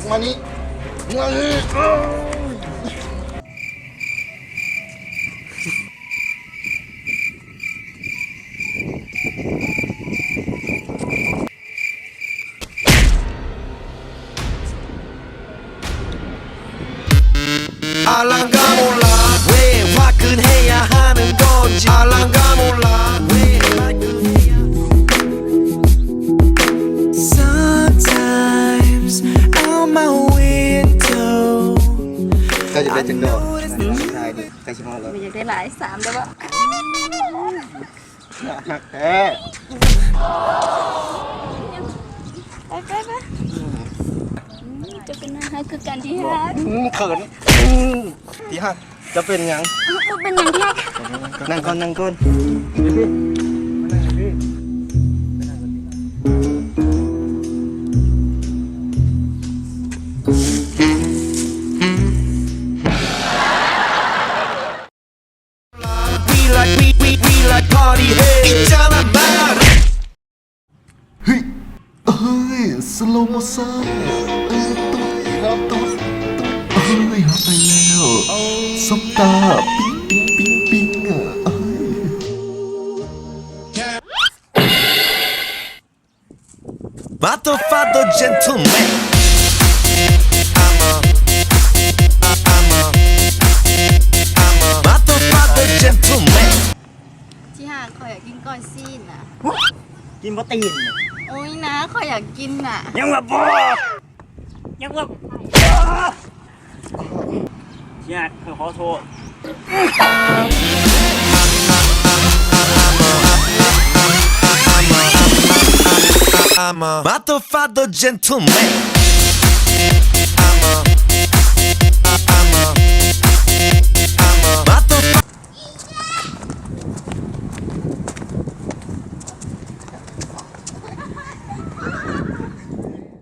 ມານີ້ ມານີ້. ເຈົ້າຢາກໄດ້ຈັກດອກ? ອັນນີ້ ໃກ້ຊິຮອດແລ້ວ. ບໍ່ຢາກໄດ້ຫຼາຍ ສາມໄດ້ບໍ່? ໜ້າຮັກແທ້. ໄປ ໄປ ໄປ. ອືມ ເຈົ້າກໍໜ້າຮັກຄືກັນທີ່ຮັກ. ອືມ ເຂີນ. ອືມ ທີ່ຮັກ ເຈົ້າເປັນຫຍັງ? ບໍ່ເປັນຫຍັງທີ່ຮັກ. ນັ່ງກ່ອນ ນັ່ງກ່ອນ. ເຮີ້ຍ ເຮີ້ຍ ສໂລໂມຊັນ ເອີ ຕຸຍ ຕຸຍ ຕຸຍ ເຮີ້ຍ ຮັບໄປແລ້ວ ສົບຕາ ປິງ ປິງ ປິງ ປິງ ເອີ. Motherfucker gentleman. I'm a, I'm a, I'm a motherfucker gentleman. ທີ່หา ข้อยอยากกินก้อยซี้นน่ะ กินบ่ตีน โอ๊ยนะ ข้อยอยากกินน่ะ ยังว่าบ่ ยังว่า ญາດ ຂ້ອຍຂໍໂທດ. I'm a motherfucker gentleman. I'm a